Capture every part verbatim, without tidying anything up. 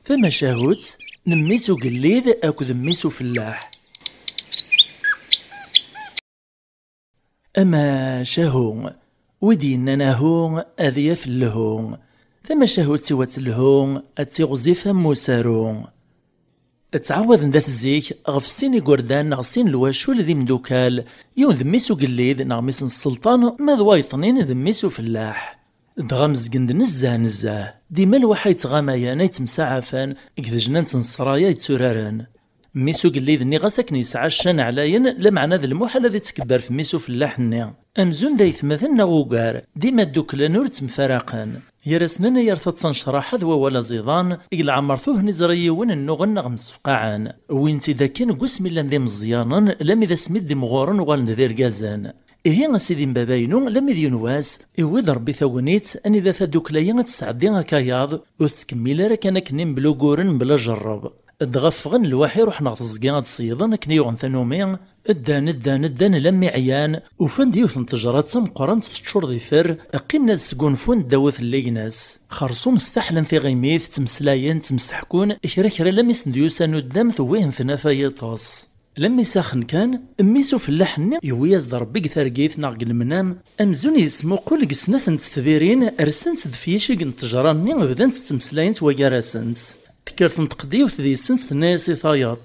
Tamacahut n mmi-s ugellid akked mmi-s ufellaḥ. Amacahu, wi d-yennan ahu ad yaf lhu. Tamacahut-iw ad telhu, ad tiɣzif am usaru. Ttɛawaden dat zik ɣef sin igerdan neɣ sin lwacul d imdukal, yiwen d mmi-s ugellid neɣ mmi-s n sselṭan, ma d wayeḍnin d mmi-s ufellaḥ. Dɣa mezgen-d nezzeh nezzeh, dima lwaḥi yettɣamayen ay ttemsaɛafen deg tejnant n ṣṣraya yetturaren. Mmi-s ugellid nniɣ-as akken yesɛa ccan ɛlayen, lameɛna d lmuḥal ad ittkebber f mmi-s ufellaḥ-nni. Amzun d aytmaten neɣ ugar, dima dduklen ur ttemfaraqen. Gar-asen anayer taḍsa n ccraḥa d wawal aẓidan, deg leɛmer tuhen iẓri yiwen nnuɣen neɣ msefqaɛen. Wwin-tt-id akken deg wasmi llan d imeẓyanen, lammi d asmi d-imɣuren uɣalen d irgazen. Ihi a sidi n baba-inu, lammi d yiwen wass, iwwi-d Rebbi tagnit, anida tadukla-yi ad tesɛeddi akayaḍ, ur tettkemmil ara kan akken imblugguren mebla ajerreb. Dɣa ffɣen lwaḥi ruḥen ɣer teẓgi ad ṣeyden akken yuɣen tanumi, ddan, ddan, ddan, lammi ɛyan, ufan-d yiwet n ttejra d tameqqrant teččur d ifer, qqimen ad sgunfun ddaw utellig-ines. Xersum staḥlan tiɣimit, ttmeslayen, ttemseḥkun, kra kra lammi sen-d-yusa nuddam tewwihen tnafa yiṭes. Lammi saxen kan, mmi-s ufellaḥ-nni yewwi-yas-d Rebbi deg targit neɣ deg lemnam, amzun yesmuqul deg snat n tetbirin, rsent-d f yicig n ttejra-nni, bdant ttmeslayent wagar-asent. Tekker tenṭeq-d yiwet deg-sent, tenna-yas i tayeḍ.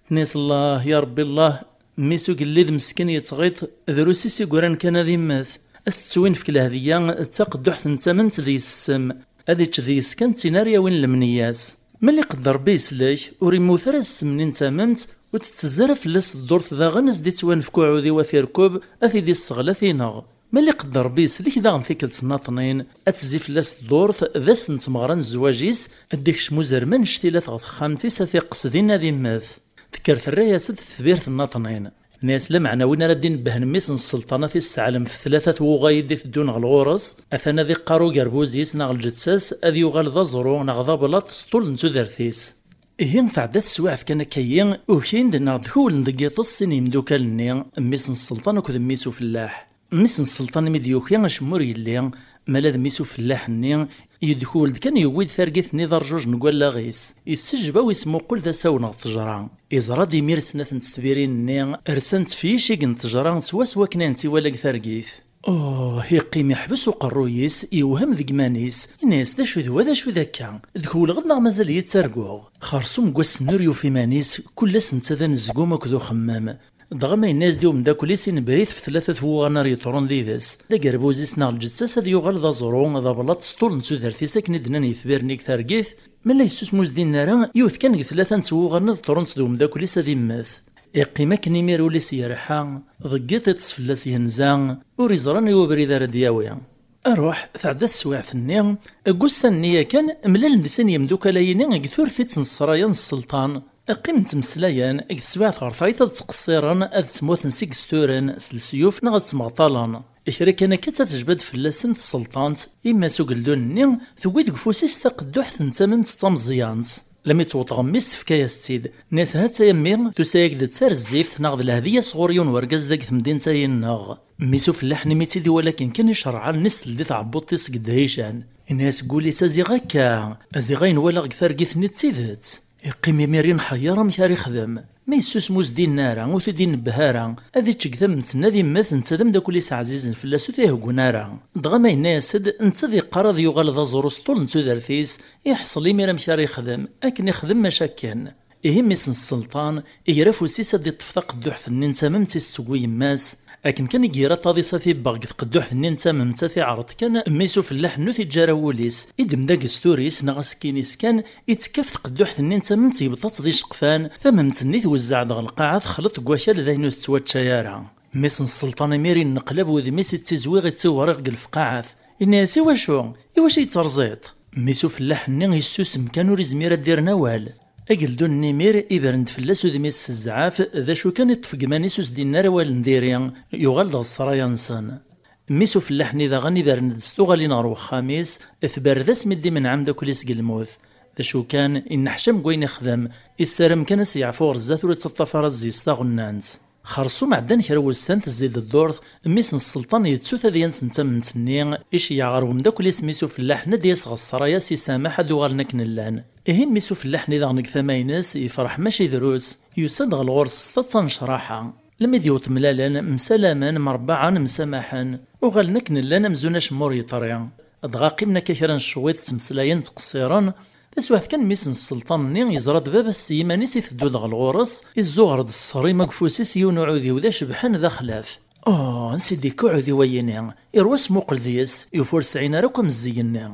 Tenna-yas: "Allah, ya Rebbi Allah, mmi-s ugellid meskin yettɣiḍ, drus-is i yuran kan ad immet. Ad s-tettwinefk lehdiya d taqedduḥt n tamemt deg-s ssem, ad ičč deg-s kan d tin ara yawin lemniyya-s. Mali iqedder Rebbi yeslek, ur immut ara s ssem-nni n tamemt, ur tettezzi ara fell-as ddurt daɣen, ad s-d-ittwanefk uɛudiw ad t-irkeb, ad t-id-isseɣlet ineɣ. Mali iqedder Rebbi yeslek daɣen tikkelt nnaṭnin, ad tezzi fell-as ddurt, d ass n tmeɣra n zzwaǧ-is, ad d-ikcem uzerman n cctilat ɣer texxamt-is, ad t-iqqes dinna ad immet." Tekker terra-yas-d tetbirt nnaṭnin. Tenna-yas: "Lameɛna win ara d-inebbhen mmi-s n sselṭan ad t-isseɛlem f tlata twuɣa i d-iteddun ɣer ɣur-s, atan ad iqqar ugerbuz-is neɣ lǧetta-s, ad yuɣal d aẓru neɣ d ablaṭ s ṭṭul n tudert-is." Ihi tɛedda teswiɛt kan akka-yi, ukin-d neɣ d-kewlen deg yiṭes sin yimdukal-nni, mmi-s n sselṭan akked mmi-s ufellaḥ. Mmi-s n sselṭan mi d-yuki acemma ur yelli, mala d mmi-s ufellaḥ-nni, yedkul-d kan yewwi-d targit-nni d arjuj n wallaɣ-is. Yessejbaw, yesmuqul d asawen ɣer ttejra. Iẓra-d imir snat n tetbirin-nni rsant f yicig n ttejra swaswa akken ayen tt-iwala deg targit. Oh, yeqqim iḥbes uqerruy-is, yewhem deg iman-is, yenna-yas: "D acu d wa, d acu d akka? Dkewleɣ-d neɣ mazal-iyi ttarguɣ?" Xersum deg wass-nni ur yufi iman-is, kul ass netta d anezgum akked uxemmem. Dɣa ma yenna-yas-d i umeddakel-is, inebber-it f tlata twuɣa ara yeḍrun yid-s, d agerbuz-is neɣ lǧetta-s, ad yuɣal d aẓru, d ablaṭ s ṭṭul n tudert-is, akken i d-nnan yetbiren deg targit. Ma la yessusem ur s-d-inni ara, yiwet kan deg tlata n twuɣa-nni ḍḍrunt d umeddakel-is ad immet. Iqqim akken imir ul-is yerḥa, deg yiḍ iṭṭes fell-as yenza, ur iẓri i ubrid ara d-yawi. Aruḥ, tɛedda teswiɛt-nni, deg ussan-nni yakan, mlalen-d sin yemdukal-ayini deg turtit n ssraya n sselṭan. Qqimen ttmeslayen, deg teswiɛt ɣer tayeḍ ad ttqeṣṣiren, ad ttmuten s igesturen, s lesyuf neɣ ad ttmeɣṭalen. Kra kan akka, ad tejbad fell-asen tselṭant, imi s ugeldun-nni tewwi deg ufus-is taqedduḥt n tamemt d tameẓyant. Lami tewweḍ ɣemmi-s, tefka-yas-tt-id. Nni-as: "Ha-tt-a a mmi, tusa-yak-d d tarzeft neɣ d lehdiya sɣur yiwen wergaz deg temdint-ayi-nneɣ." Mmi-s ufellaḥ-nni mi tt-id-iwala akken kan icerɛal, nni-s teldi tɛebbuḍt-is seg ddhican. Inna-yas deg wul-is: "A ziɣ akka, a ziɣ ayen walaɣ deg targit-nni d tidet." Iqqim imir inḥeyyer amek ara ixdem. Ma yessusem ur s-d-yenni ara, ur t-id-inebbeh ara, ad ičč deg tamemt-nni ad immet, netta d ameddakel-is ɛzizen fell-as ur t-iheggun ara. Dɣa ma yenna-yas-d, netta ad iqqar ad yuɣal d aẓru s ṭṭul n tudert-is, iḥṣel imir amek ara ixdem, akken ixdem maca akken. Ihi mmi-s n sselṭan, iger afus-is ad d-iṭṭef taqedduḥt-nni n tamemt i s-tewwi yemma-s. Akken kan i ira aṭaḍ-is ad t-ibbeɣ deg tqedduḥt-nni n tamemt, ad t-iɛreḍ kan, mmi-s ufellaḥ-nni ur t-iǧǧa ara wul-is. Iddem-d agestur-is neɣ asekkin-is kan, ittekka f tqedduḥt-nni n tamemt, yebḍa-tt d iceqfan, tamemt-nni twezzeɛ-d ɣer lqaɛa, texleḍ deg wakal d ayen ur tettwačča ara. Mmi-s n sselṭan imir inneqlab wudem-is, ittizwiɣ, ittiwriɣ deg lefqaɛat. Inna-yas: "Iwacu? Iwacu i yi-terẓiḍ?" Mmi-s ufellaḥ-nni yessusem kan, ur izmir ad d-irren awal. Ageldun-nni imir ibren-d fell-as udem-is s zzɛaf, d acu kan iṭṭef deg iman-is ur s-d-yenni ara awal n diri, yuɣal-d ɣer ssraya-nsen. Mmi-s ufellaḥ-nni daɣen ibren-d s tuɣalin ɣer wexxam-is, tberred-as mi d-imenɛ ameddakel-is deg lmut. D acu kan, inneḥcam deg wayen ixdem, issaram kan ad s-yeɛfu ɣer zdat, ur ittaṭṭaf ara zzi-s taɣennant. Xersum ɛeddan kra wussan, tezzi-d ddurt, mmi-s n sselṭan yettu tadyant n tamment-nni, iceyyeɛ ɣer wemdakel-is mmi-s ufellaḥ-nni ad d-yas ɣer ṣṣraya s isameḥ ad uɣalen akken llan. Ihi mmi-s ufellaḥ-nni daɣen deg tama-ines yefreḥ mačči drus, yusa-d ɣer ɣur-s s taḍsa n ccraḥa. Lmi d-yewweḍ mlalen, msalamen, mrebbaɛen, msamaḥen, uɣalen akken llan amzun acemma ur yeḍri. Dɣa qqimen akka kra n cwiṭ ttmeslayen ttqeṣṣiren. Taswiɛt kan mmi-s n sselṭan-nni yeẓra-d baba-s s yiman-is iteddu-d ɣer ɣur-s, izzuɣer-d ṣṣerim deg ufus-is yiwen uɛudiw d acebḥan d axlaf. Oh, ansi d-ikka uɛudiw-ayini? Irwa smuqel deg-s, yufa ur sɛin ara akk amezzey-nni.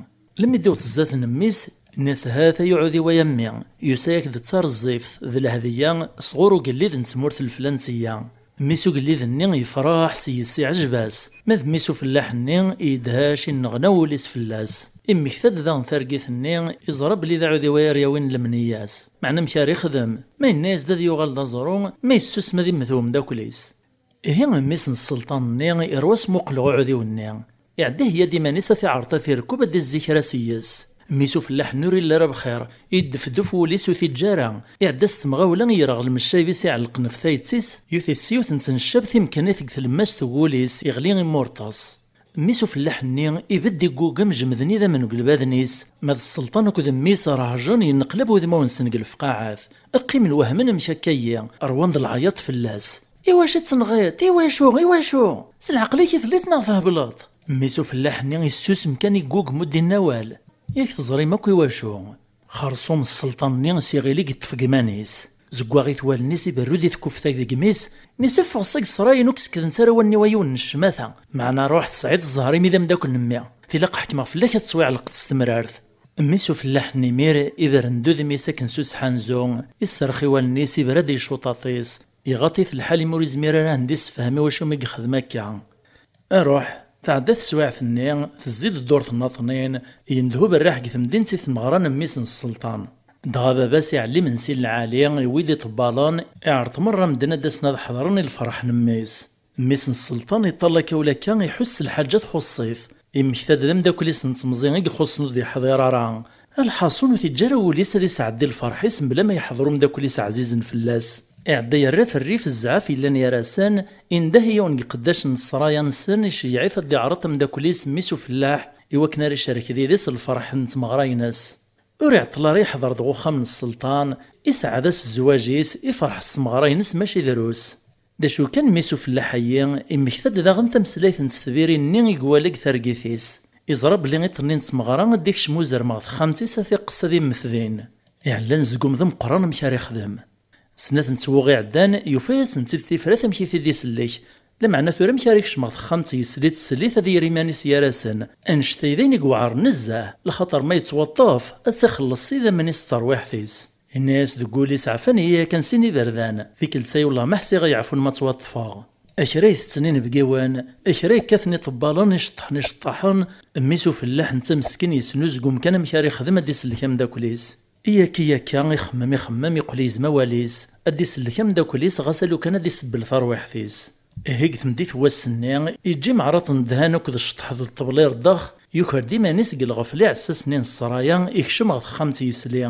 Lmi d-iwweḍ zdat n mmi-s, inna-s: "Hat ay uɛudiw ay a mmi, yusa-yak-d d tareẓẓift d lehdiya sɣur ugellid n tmurt lflansiya." Mmi-s ugellid-nni yefreḥ s yes-s, iɛjeb-as. Ma d mmi-s ufellaḥ-nni, yedhec, inneɣna wul-is fell-as. Immekta-d daɣen targit-nni, iẓra belli d aɛudiw ara yawin lemneyya-s. Meɛna amek ara ixdem? Ma yenna-yas-d ad yuɣal d aẓru, ma yessusem ad immet umeddakel-is. Ihi mmi-s n sselṭan-nni irwa smuqel ɣer uɛudiw-nni. Iɛedda iheyya-d iman-is ad t-iɛreḍ ad t-irkeb ad d-izzi kra s-yes. Mmi-s ufellaḥ-nni ur illi ara bxir, yeddefduf wul-is ur t-iǧǧa ara. Iɛedda s temɣawla, yerɣel meccayeb-is iɛellqen ɣef tayet-is, yuti-t s yiwet n tneccabt imekkan-it deg tlemmast n wul-is, iɣli imurṭes. Mmi-s ufellaḥ-nni ibedd iggugem, jemden idammen deg lbaden-is, ma d sselṭan akked mmi-s rehjen, yenneqlab wudmawen-nsen deg lefqaɛat. Qqimen wehmen amek akka-yi, rwan-d lɛeyyaḍ fell-as. "Iwacu i tt-tenɣiḍ? Iwacu? Iwacu? S leɛqel-ik i telliḍ neɣ thebleḍ?" Mmi-s ufellaḥ-nni yessusem kan, iggugem ur d-inni awal. Yak teẓrim akk iwacu. Xersum sselṭan-nni s iɣil i yeṭṭef deg iman-is. Zeggaɣit wallen-is, iberru di tkufta deg imi-s, inna-s: "Ffeɣ seg ṣṣray-inu, ur k-sekdent ara wallen-iw a yiwen n ccmata. Meɛna ruḥ, tesɛiḍ zzher imi d ameddakel n mmi. Tilaq ḥekmeɣ fell-ak ad tettwiɛelqeḍ s temrart." Mmi-s ufellaḥ-nni imir ibren-d udem-is akken s useḥanzu, iserrex i wallen-is, ibra-d i icuṭaṭ-is. Iɣaṭ-it lḥal imi ur izmir ara ad d-issefhem i wacu mi yexdem akka. Aruḥ, tɛedda teswiɛt-nni, tezzi-d ddurt n Aṭnin, yendeh uberriḥ deg temdint i tmeɣra n mmi-s n sselṭan. Dɣa baba-s iɛelli imensi n lɛali, iwwi-d iṭebbaḍen, iɛreḍ merra medden ad d-asen ad ḥeḍren i lferḥ n mmi-s. Mmi-s n sselṭan iṭall akka u lakka, iḥuss s lḥaǧa txuṣṣ-it. Immekta-d d ameddakel-is n temẓi i ixuṣṣen ur d-yeḥḍir ara. Lḥaṣun ur t-iǧǧa ara wul-is ad isɛeddi lferḥ-is mebla ma yeḥḍer umeddakel-is ɛzizen fell-as. Iɛedda yerra f rrif zzɛaf yellan gar-asen, indeh i yiwen deg iqeddacen n ṣṣraya-nsen, iceyyeɛ-it ad d-iɛreḍ ameddakel-is mmi-s ufellaḥ, i wakken ara icerrek did-s lferḥ n tmeɣra-ines. Ur iɛeṭṭel ara iḥḍer-d ɣer uxxam n sselṭan, iseɛɛed-as zzwaǧ-is, ifreḥ s tmeɣra-ines mačči drus. D acu kan, mmi-s ufellaḥ-ayi immekta-d daɣen tameslayt n tetbirin-nni i iwala deg targit-is. Iẓra belli iḍ-nni n tmeɣra ad d-ikcem uzrem ɣer texxamt-is, ad t-iqqes ad immet din. Iɛella anezgum d ameqqran amek ara ixdem. Snat n tewweɣ iɛeddan, yufa-yasent-id tifrat amek i t-id-isellek. Lameɛna tura amek ara ikcem ɣer texxamt yesli teslit ad yerr iman-is gar-asen? Annect-a d ayen i iweɛren nezzeh, lxaṭer ma yettwaṭṭef, ad tt-ixelleṣ s idammen-is d terwiḥt-is. Yenna-yas deg wul-is: "Ɛfan-iyi yakan sin iberdan, tikkelt-a wellah ma ḥsiɣ ad yeɛfun ma ttwaṭṭfeɣ." Kra itetten inebgiwen, kra yekkaten iṭebbalen iceṭṭḥen iceṭṭaḥen, mmi-s ufellaḥ netta meskin yesnuzgum kan amek ara ixdem ad d-isellek ameddakel-is. Iyakka iyakka, ixemmem ixemmem, iqqel yezma awal-is, ad d-isellek ameddakel-is ɣas alukan ad isebbel tarwiḥt-is. Ihi deg tmeddit n wass-nni, iǧǧa imɛraḍen ddhan akked cceṭḥ d ṭṭbel irdex, yuker-d iman-is deg lɣefla iɛessasen-nni n ssraya, ikcem ɣer texxamt yesli.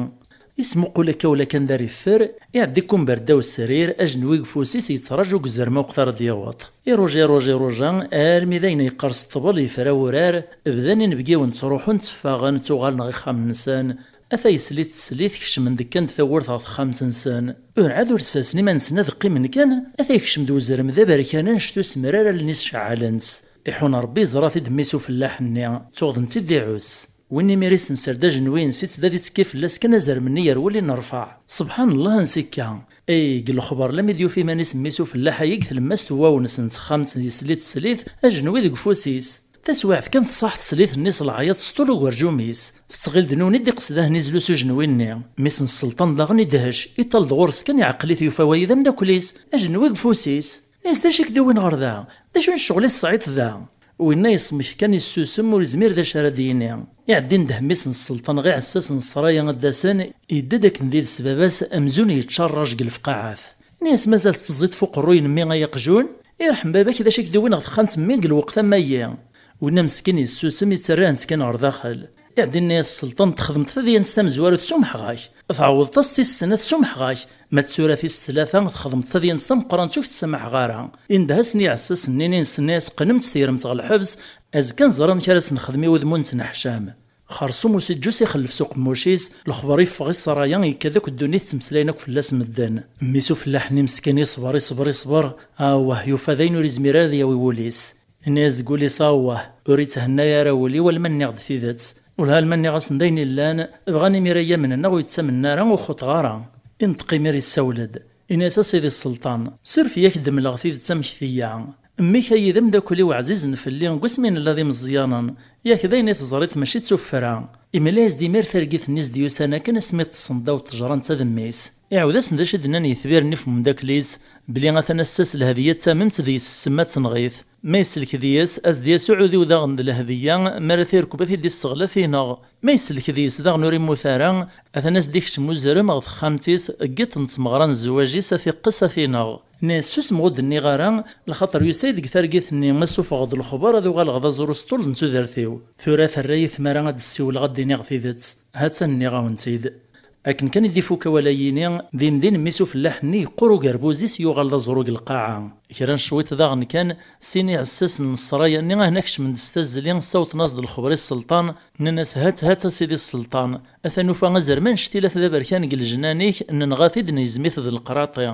Ismuqul akka ulakan d ar iffer, iɛedda ikumber ddaw srir, ajenwi deg ufus-is yettraǧu deg uzrem uqtar d-yaweḍ. Iruja, iruja, iruja, armi d ayen yeqqers ṭṭbel yefra wurar, bdan inebgiwen ttruḥun tteffaɣen ttuɣalen ɣer ixxamen-nsen, ata yesli teslit kecmen-d kan tawwurt ɣer texxamt-nsen. Urɛad ur ssersen iman-nsen ad qqimen kan, ata yekcem-d uzrem d aberkan annect usemrar allen-is ceɛɛlent. Iḥun Rebbi yeẓra-t-id mmi-s ufellaḥ-nni, ttuɣden-t-id iɛus. Win imir isenser-d ajenwi-ines, ittdad ittekki fell-as kan azrem-nni yerwel inerfeɛ. Subḥan Llah, ansi akka! Ay, deg lexber, lami d-yufa iman-is mmi-s ufellaḥ-ayi deg tlemmast n wawnes n texxamt yesli teslit, ajenwi deg ufus-is. Taswiɛt kan tṣaḥ teslit-nni s leɛyaḍ s ṭul ugerjum-is. Tettɣil d nuni d-iqes dahen izlu s ujenwi-nni. Mmi-s n sselṭan daɣen idhec, iṭal-d ɣur-s kan iɛqel-it yufa wayi d ameddakel-is, ajenwi deg ufus-is. Inna-yas: "D acu i k-d-iwwin ɣer da? D acu n ccɣel i tesɛiḍ da?" Winna yesmek kan, yessusem, ur izmir d acu ara d-yini. Iɛedda indeh mmi-s n sselṭan ɣer iɛessasen n ssraya ad d-asen, yedda-d akken d ides baba-s amzun yeččarraǧ deg lefqaɛat. Inna-yas: "Mazal tetteẓẓiḍ f uqerruy n mmi ay aqjun? Irḥem baba-k, d acu i k-d-iwwin ɣer texxamt n mmi deg lweqt am ayi?" Winna meskin yessusem, yettarra-tent kan ɣer daxel. Iɛeddi-nni-as sselṭan: "Txedmeḍ tadyant tamezwarut, sumḥeɣ-ak. Tɛewwḍeḍ-as tis snat, sumḥeɣ-ak. Ma d tura tis tlata txedmeḍ tadyant tameqqrant, ur k-ttsamaḥeɣ ara." Indeh-asen i iɛessasen-nni, insen-as: "Qqnemt, tegremt ɣer lḥebs, azekka neẓra amek ara s-nexdem i udem ur nettneḥcam." Xersum usiǧǧus ixellef s uqemmuc-is, lexber iffeɣ i ssraya, yekka-d akk ddunit ttmeslayen akk fell-as medden. Mmi-s ufellaḥ-nni meskin iṣber, iṣber, iṣber, awah, yufa d ayen ur izmir ara ad yawi wul-is. Inna-yas deg wul-is: "Awah, ur itthenna ara wul-iw alma nniɣ-d tidet. Welha alma nniɣ-asen d ayen illan, bɣan imir ad yi-amnen neɣ ur yi-ttamnen ara, ur xuṭeɣ ara." Inṭeq imir issawel-d. Inna-yas: "A sidi sselṭan, suref-iyi ad k-d-mleɣ tidet amek tella. Mmi-k a yid amdakel-iw ɛzizen fell-i deg wasmi nella d imeẓyanen, yak d ayen i teẓriḍ mačči d tuffra." Imla-yas-d imir targit-nni s d-yusan akken asmi ṭṭsen ddaw ṭṭejra netta d mmi-s. Iɛawed-asen d acu i d-nnan yetbiren-nni f umdakel-is, belli atan ass-a s lhedya d tamemt deg-s ssem ad tenɣ-it. Ma yesselked yes, a s-d-yas uɛudiw daɣen d lhedya, mi ara t-irekb ad t-id-isseɣli ad t-ineɣ. Ma yesselked yes daɣen ur immut ara, atan a s-d-ikcem uzrem ɣer texxamt-is, deg yiṭ n tmeɣra n zzwaǧ-is ad t-iqqes ad t-ineɣ. Nna-yas: "Susem ur d-nniɣ ara, lxaṭer yusa-yi-d deg targit-nni, ma ssufɣeɣ-d lexber ad uɣaleɣ d aẓru s ṭṭul n tudert-iw. Tura terra-yi tmara ad d-ssiwleɣ ad d-iniɣ tidet. Ha-tt-an nniɣ-awen-tt-id." Akken kan i d-ifuk awal-ayini, din din mmi-s ufellaḥ-nni yeqqur ugerbuz-is, yuɣal d aẓru deg lqaɛa. Kra n cwiṭ daɣen kan, sin iɛessasen n ssraya-nni ahna kecmen-d s tazzli, ssawḍen-as-d lexber i sselṭan, nnan-as: "Hat, hat a sidi sselṭan, ata nufa azrem annect-ilat d aberkan deg lejnan-ik, nenɣa-t-id, nezmi-t d leqraṭi."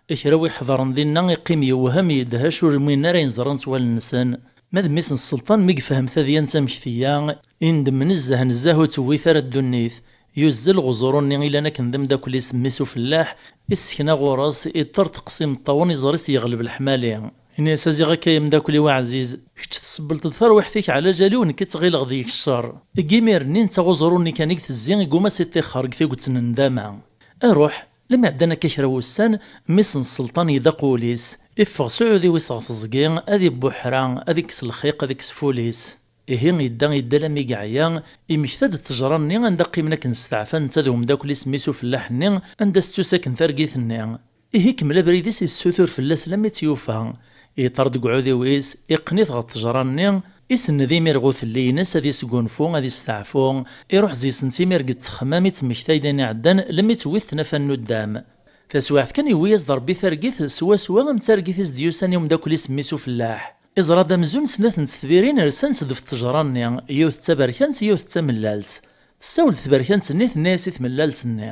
Kra wi ḥeḍren dinna iqqim yewhem, yedhec, ur min ara ayen ẓran s wallen-nsen. Ma d mmi-s n sselṭan mi yefhem tadyant amek tella, indem nezzeh nezzeh ur tewwit ara ddunit. Yuzzel ɣer uẓru-nni ilan akken d amdakel-is mmi-s ufellaḥ, issekna ɣur-s, iṭṭerṭeq s imeṭṭawen, iẓri-s yeɣleb leḥmali. Ini-as: "A ziɣ akka ay amdakel-iw aɛziz, kečč tsebbleḍ-d tarwiḥt-ik ɛla jal-iw, nekk i ttɣileɣ deg-k ccer." Deg imir-nni netta ɣer uẓru-nni kan i itezzi, iguma s iṭixxer deg tiget n ndama. Aruḥ, lmi ɛeddan akka kra wussan, mmi-s n sselṭan yedda aqewwel-is, iffeɣ s uɛudiw-is ɣer teẓgi, ad ibbuḥra, ad ikkes lxiq, ad ikkes ful-is. Ihi yedda, yedda alammi yeɛya, imekta-d ttejra-nni anda qqimen akken steɛfan netta d umdakel-is mmi-s ufellaḥ-nni, anda s-tusa akken targit-nni. Ihi ikemmel abrid-is, issutur fell-as lammi tt-yufa. Yeṭṭer deg uɛudiw-is, iqqen-it ɣer ttejra-nni, isenned imir ɣer utelli-ines ad isgunfu, ad isteɛfu, iruḥ zi-sent imir deg ttexmam, ittmektay-d ayen iɛeddan, lammi tewwi-t tnafa n nuddam. Taswiɛt kan yewwi-yas-d Rebbi targit, swaswa am targit i s-d-yusan i umdakel-is mmi-s ufellaḥ. Iẓra-d amzun snat n tetbirin rsant-d ɣef ttejra-nni, yiwet d taberkant, yiwet d tamellalt. Tessawel-d tberkant-nni, tenna-yas i tmellalt-nni.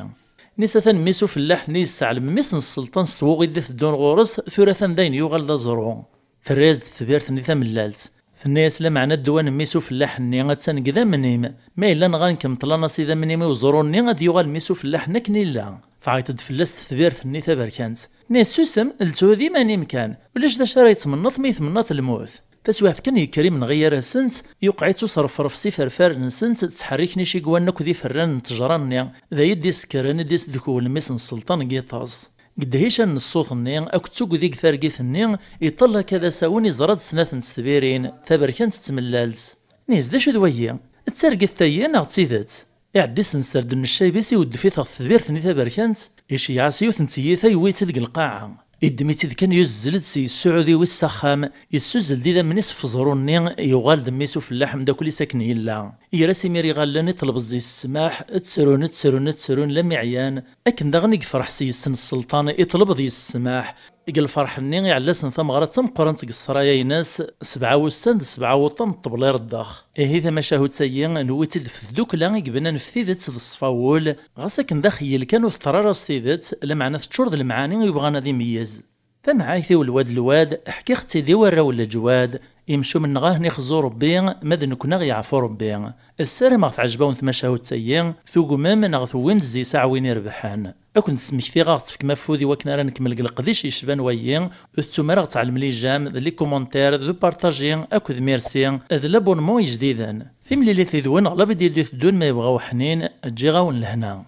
Nni-s atan mmi-s ufellaḥ-nni yesseɛlem mmi-s n sselṭan s tɣuri d-iteddun ɣur-s, tura atan dayen yuɣal d aẓru. Terra-yas-d tetbirt-nni tamellalt. Tenna-yas: "Lameɛna ddwa n mmi-s ufellaḥ-nni attan deg idammen-im. Ma yella nɣan-kem, ṭṭlan-as idammen-im i uẓru-nni, ad d-yuɣal mmi-s ufellaḥ-nni akken illa." Tɛeyyeḍ-d fell-as tetbirt-nni taberkant. Nni-as: "Susem, lthu d iman-im kan. Ulac d acu ara yettmennaḍ mi tmennaḍ lmut." Taswiɛt kan yekker imenɣi gar-asent, yuqeɛ-itt usrefref s iferfaren-nsent, ttḥerriken icigwan akk d iferran n ttejra-nni. D ayen i d-isekkren, i d-isdukwen mmi-s n sselṭan deg yiṭas. Deg ddhica n ṣṣut-nni akked tugdi deg targit-nni, iṭṭal akka d asawen, iẓra-d snat n tetbirin, taberkant d tmellalt. Nni-as: "D acu d wagi? D targit-ayi neɣ d tidet?" Iɛeddi s nserdel n ccayb-is, iweddef-it ɣer tedbirt-nni taberkant, iceyyeɛ-as yiwet n tyita, yewwi-tt-id deg lqaɛa. Iddem-itt-id kan, yuzzel-d s yessuɛud-iw-is s axxam, yessuzzel-d idammen-is f uẓru-nni, yuɣal d mmi-s ufellaḥ, amdakel-is akken yella. Ger-as imir iɣallen, iṭleb zzis ssmaḥ, ttrun, ttrun, ttrun, lammi ɛyan. Akken daɣen i yefreḥ s yes-sen sselṭan, iṭleb deg-s ssmaḥ. Deg lferḥ-nni, iɛella-sen tameɣra d tameqqrant deg ssraya-ines, sebɛa wussan d sebɛa wuṭṭan n ṭṭbel ireddex. Ihi tamacahut-agi, newwi-tt-id f tdukla i yebnan f tidet d ṣṣfa wul, ɣas akken d axeyyel kan ur teṭṭer ara s tidet, lameɛna teččur d lemɛani i yebɣan ad imeyyez. Tamɛayt-iw lwad lwad, ḥkiɣ-tt-id i warraw n leǧwad, imcumen-nneɣ a ten-ixzu Rebbi, ma d nekkni a ɣ-yeɛfu Rebbi. Ssarameɣ teɛjeb-awen tmacahut-agi, tugmem neɣ tewwim-d zzis aɛwin irebḥen. Ad kent-smektiɣ a ɣ-tefkem afud i wakken ara nekmel deg leqdic yecban wayi, ur tettum ara ɣ-tɛellem les j'aime, d les commentaires, d upartaji, akked merci, d l'abonnement ijdiden. Timlilit did-wen ɣer la vidéo d-iteddun ma yebɣa uḥnin, ǧǧiɣ-awen lehna.